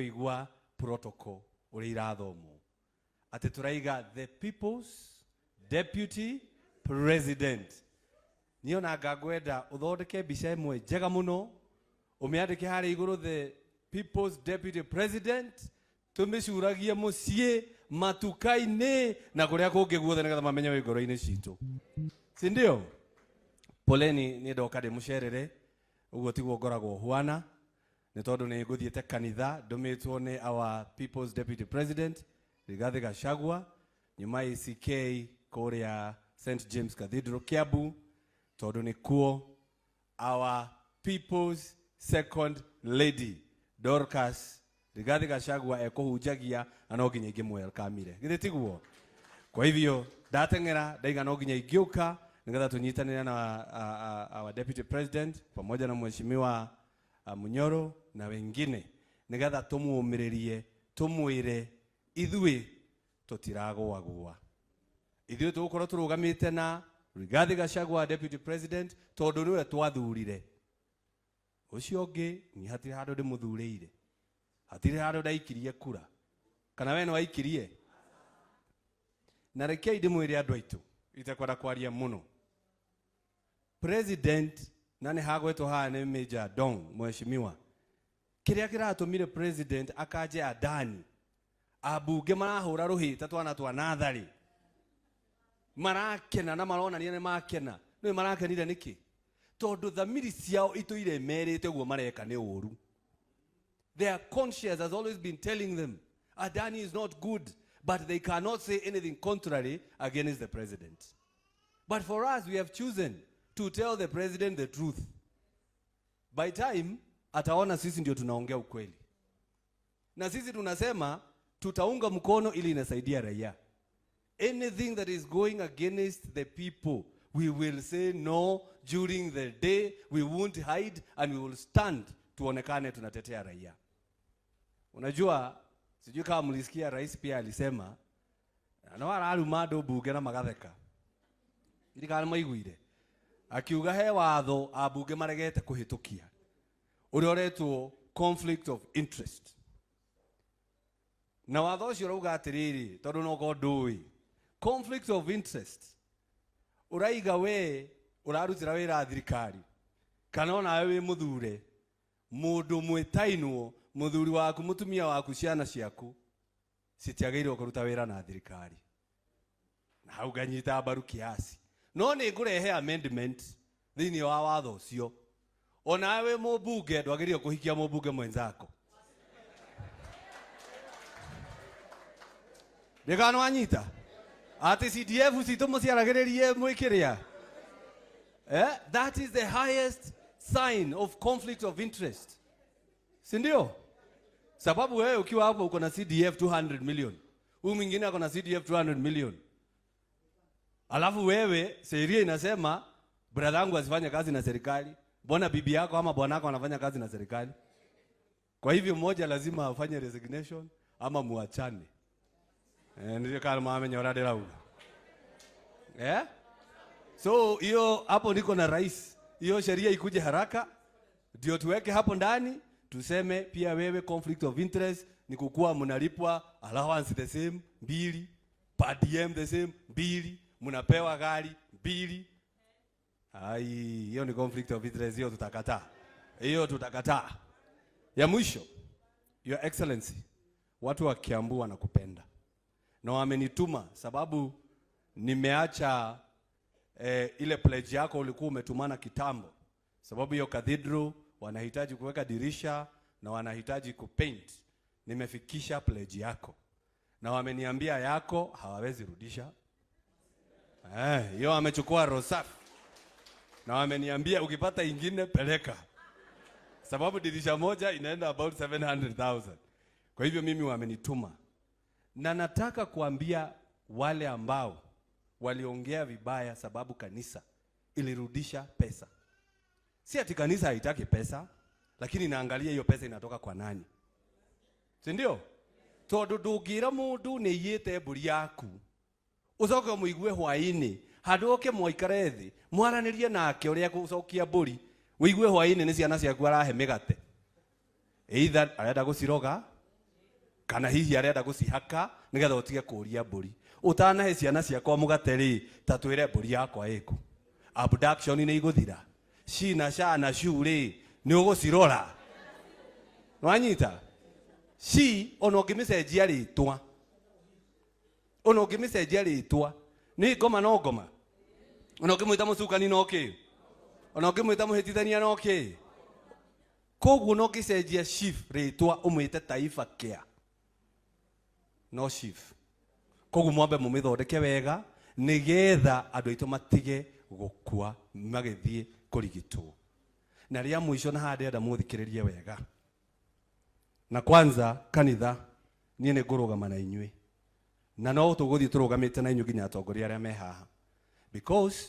Kũigua protocol ũrĩa irathomwo atĩ tũraiga the people's deputy president. Niĩ ona anga ngwenda ũthondeke mbica ĩmwe njega mũno, ũmĩandĩke harĩa igũrũ, the people's deputy president, tũmĩcuragie mũciĩ, matuka-inĩ na kũrĩa kũngĩ guothe, nĩgetha mamenye wĩ ngoro-inĩ citũ, si ndio? Poleni, niĩ ndoka ndĩmũcerere ũguo tiguo ngoragwo huana, nĩ tondũ nĩ ngũthiĩte kanitha ndũmĩtwo nĩ our people's deputy president Rigathi Gachagua, nyuma ACK kũrĩa St James Cathedral, Kiambu, tondũ nĩkuo our people's second lady Dorcas Rigathi Gachagua ekũhunjagia, na no nginya ingĩmwelkamire, githĩ tiguo? Kwa hivyo ndateng'era ndaiga no nginya ingĩũka nĩgetha tũnyitanĩre na our deputy president pamoja na mheshimiwa Munyoro na wengine, nĩgetha tũmũmĩrĩrie, tũmwĩre ithuĩ tũtiragũagũa, ithuĩ tũgũkorwo tũrũgamĩte na Rigathi Gachagua, deputy president, tondũ nĩwe twathurire. Ũcio ũngĩ niĩ hatirĩ handũ ndĩmũthurĩire, hatirĩ handũ ndaikirie kura, kana we nĩwaikirie? Na rekei ndĩmwĩre andũ aitũ, itekwenda kwaria mũno, president na nĩ hagwetwo haha nĩ Major Dong, mheshimiwa, kĩrĩa kĩratũmire president akanje Adani, ambunge marahũra rũhĩ ta twana twa natharĩ, marakena na maronania nĩ makena. Nĩ marakenire nĩkĩ? Tondũ thamiri ciao itũire merĩte ũguo mareka nĩ ũru. Their conscience has always been telling them Adani is not good, but they cannot say anything contrary against the president. But for us, we have chosen to tell the president the truth. By time ataona sisi ndio tunaongea ukweli, na sisi tunasema tutaunga mkono ili inasaidia raia. Anything that is going against the people, we will say no during the day. We won't hide and we will stand tuonekane tunatetea raia. Unajua, sijui kama mlisikia rais pia alisema no araruma andũ mbunge na magatheka, irikana maiguire akiuga he watho ambunge maregete kũhĩtũkia ũrĩa ũretwo conflict of interest, na watho ũcio ũrauga atĩrĩrĩ, tondũ no korwo ndũĩ conflict of interest, ũraiga we ũrarutĩra wĩra thirikari kana onawe wĩ mũthure, mũndũ mwĩtainwo, mũthuri waku, mũtumia waku, ciana ciaku citiagĩrĩirwo kũruta wĩra na thirikari. Na hau nganyita mbaru kiasi, no nĩ ngũrehe amendment thĩinĩ wa watho ũcio, onawe wĩ mũmbunge ndwagĩrĩirwo kũhikia mũmbunge mwenzako. Ndĩkana wanyita atĩ CDF citũ mũciaragĩrĩrie mwĩkĩrĩa, eh? That is the highest sign of conflict of interest, si ndio? Sababu wewe ukiwa hapo uko na CDF 200 million, huyu mwingine ako na CDF 200 million, alafu wewe sheria inasema brother yangu asifanye kazi na serikali, mbona bibi yako ama bwanako anafanya kazi na serikali? Kwa hivyo mmoja lazima afanye resignation ama muachane. Eh, ndio kama mwamenya ũrĩa ndĩrauga. Eh? So hiyo hapo niko na rais. Hiyo sheria ikuje haraka ndio tuweke hapo ndani, tuseme pia wewe conflict of interest ni kukuwa mnalipwa allowance the same mbili, per diem the same mbili, mnapewa gari mbili. Ai, hiyo ni conflict of interest, hiyo tutakataa. Hiyo tutakataa. Ya mwisho, Your Excellency, watu wa Kiambu wanakupenda na wamenituma sababu nimeacha ile pledge yako ulikuwa umetumana kitambo, sababu hiyo cathedral wanahitaji kuweka dirisha na wanahitaji kupaint. Nimefikisha pledge yako na wameniambia yako hawawezi rudisha. Eh, hiyo wamechukua roho safi na wameniambia ukipata ingine peleka, sababu dirisha moja inaenda about 700,000. Kwa hivyo mimi wamenituma na nataka kuambia wale ambao waliongea vibaya sababu kanisa ilirudisha pesa. Si ati kanisa haitaki pesa, lakini naangalia hiyo pesa inatoka kwa nani, si ndio? Tondu ndũngĩra mũndũ nĩ iyĩte mbũri yaku, ũcoke ũmũigue hwaĩ-inĩ handũ oke mwaikare thĩ mwaranĩrie nake ũrĩa gũcokia mbũri, ũigue hwaĩ-inĩ nĩ ciana ciaku arahe mĩgate, either arenda gũciroga. Kana hihi arenda gũcihaka nĩgetha ũtige kũũria mbũri. Ũtanahe ciana ciakwa mũgate rĩ, ta twĩre mbũri yakwa ĩkũ. Abduction nĩ igũthira. Shi na sha na shu rĩ, nĩ ũgũcirora. Nĩwanyita? Shi ona ũngĩmĩcenjia rĩtwa, ona ũngĩmĩcenjia rĩtwa nĩ ngoma no ngoma. Ona ũngĩmwĩta mũcukani no kĩ, ona ũngĩmwĩta mũhĩtithania no kĩ. Koguo no ũngĩcenjia SHIF rĩtwa ũmwĩte Taifa Care no SHIF. Koguo mwambe mũmĩthondeke wega nĩgetha andũ aitũ matige gũkua magĩthiĩ kũrigitwo. Na rĩa mũico na haha ndĩrenda mũthikĩrĩrie wega. Na kwanza kanitha niĩ nĩ ngũrũgama na inyuĩ, na no tũgũthiĩ tũrũgamĩte na inyuĩ nginya atongoria arĩa me haha, because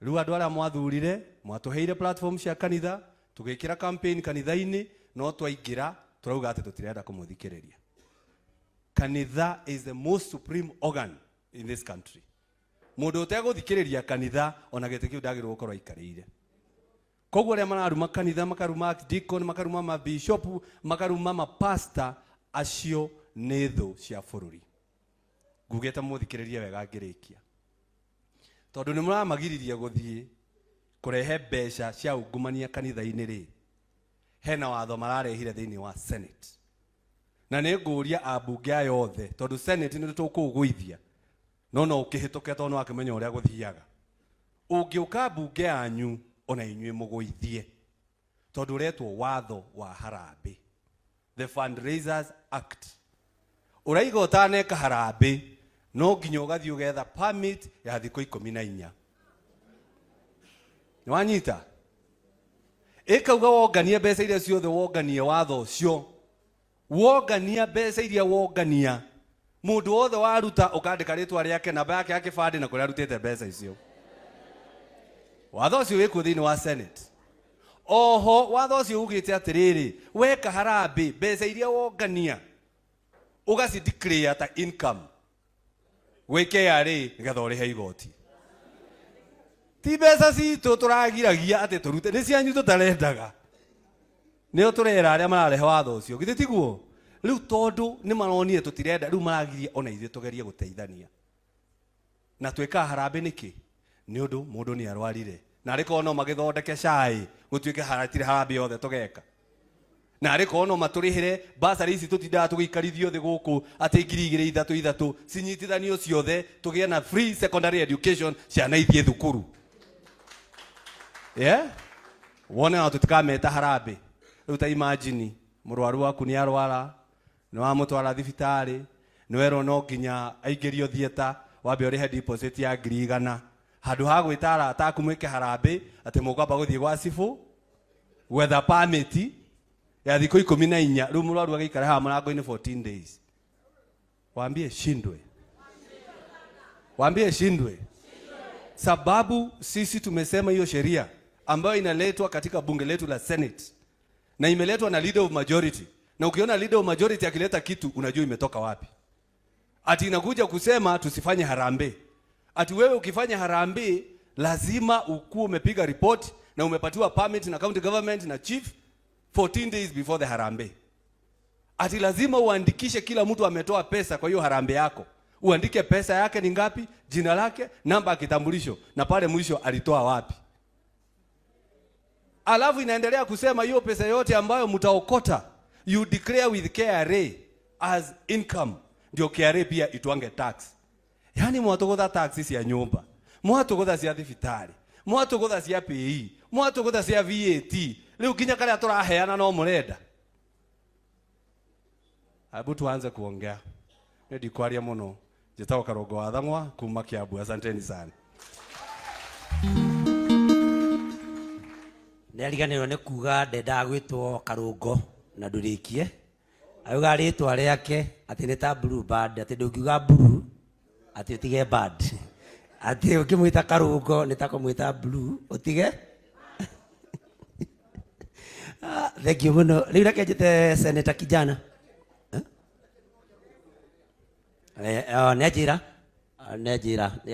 rĩu andũ arĩa mwathurire mwatũheire platform cia kanitha, tũgĩkĩra campaign kanitha-inĩ, no twaingĩra tũrauga atĩ tũtirenda kũmũthikĩrĩria. Kanitha is the most supreme organ in this country. Mũndũ ũtegũthikĩrĩria kanitha ona gĩtĩ kĩu ndagĩrĩirwo gũkorwo aikarĩire. Koguo arĩa mararuma kanitha, makaruma deacon, makaruma mabishop, makaruma mapasta, acio nĩ thũ cia bũrũri. Ngugĩte mũthikĩrĩrie wega ngĩrĩkia, tondũ nĩ mũramagiririe gũthiĩ kũrehe mbeca cia ungumania kanitha-inĩ rĩ, hena watho mararehire thĩinĩ wa Senate. Na nĩ ngũria ambunge aya othe, tondũ Senate nĩ tũkũũgũithia, no no ũkĩhĩtũke tondũ nĩ wakĩmenya ũrĩa gũthiaga. Ũngĩũka mbunge yanyu ona inyuĩ mũgũithie, tondũ ũretwo watho wa harambĩ, the Fundraisers Act. Ũraiga ũtaneka harambĩ no nginya ũgathiĩ ũgetha permit ya thikũ 14. Nĩ wanyita? Ĩkauga wongania mbeca iria ciothe wonganie, watho ũcio wongania mbeca iria wongania, mũndũ wothe waruta ũkandĩka rĩtwa rĩake, namba yake ya kĩbandĩ na kũrĩa arutĩte mbeca icio. Watho ũcio wĩkuo thĩinĩ wa Senate. Oho watho ũcio ugĩte atĩrĩrĩ, weka harambĩ, mbeca iria wongania ũgaci declare ta income gwĩ KRA nĩgetha ũrĩhe igoti. Ti mbeca citũ tũragiragia atĩ tũrute, nĩ cianyu tũtarendaga. Nĩo tũrera arĩa mararehe watho ũcio, githĩ tiguo? Rĩu tondũ nĩ maronire tũtirenda, rĩu maragiria ona ithuĩ tũgerie gũteithania. Na twĩkaga harambĩ nĩkĩ? Nĩ ũndũ mũndũ nĩ arwarire. Na arĩ korwo no magĩthondeke cai gũtuĩke hatirĩ harambĩ yothe tũgeka. Na arĩ korwo no matũrĩhĩre basarĩ ici tũtindaga tũgĩikarithio thĩ gũkũ atĩ 2000 ithatũ ithatũ cinyitithanio ciothe tũgĩe na free secondary education, ciana ithiĩ thukuru. Yeah? Wone ona tũtikameta harambĩ. Rĩu ta imagine mũrwaru waku nĩ arwara, nĩ wamũtwara thibitarĩ, nĩ werwo no nginya aingĩrio theatre, wambe ũrĩhe deposit ya 100,000. Handũ ha gwĩta arata aku mwĩke harambĩ atĩ mũkwamba gũthiĩ gwa cibũ gwetha permit ya thikũ 14, rĩu mũrwaru agĩikara haha mũrango-inĩ 14 days. Waambie shindwe, waambie shindwe, sababu sisi tumesema hiyo sheria ambayo inaletwa katika bunge letu la Senate na imeletwa na leader of majority, na ukiona leader of majority akileta kitu unajua imetoka wapi. Ati inakuja kusema tusifanye harambee. Ati wewe ukifanya harambee lazima ukuwe umepiga report na umepatiwa permit na county government na chief 14 days before the harambee. Ati lazima uandikishe kila mtu ametoa pesa kwa hiyo harambee yako. Uandike pesa yake ni ngapi, jina lake, namba ya kitambulisho na pale mwisho alitoa wapi. Alafu inaendelea kusema hiyo pesa yote ambayo mtaokota you declare with KRA as income, ndio KRA pia itwange tax. Yaani mwatũgũtha tax cia nyũmba, mwatũgũtha cia thibitarĩ, mwatũgũtha cia PE, mwatũgũtha cia VAT, rĩu nginya karĩa tũraheana no mũrenda. Hebu tuanze kuongea. Nĩ ndikwaria mũno. Njĩtagwo Karũngo wa Thang'wa kuma Kiambu. Asanteni sana. Nĩ ariganĩrwo nĩ kuga ndendaga gwĩtwo Karũngo na ndũrĩkie. Auga rĩtwa rĩake atĩ nĩ ta blue band, atĩ ndũngiuga blue atĩ ũtige band, atĩ ũngĩmwĩta Karũngo nĩ ta kũmwĩta blue ũtige. Ah, thank you mũno. Rĩu reke njĩte Senator Kijana. Eh? Eh, oh, nĩ anjĩra. Ah, nĩ anjĩra.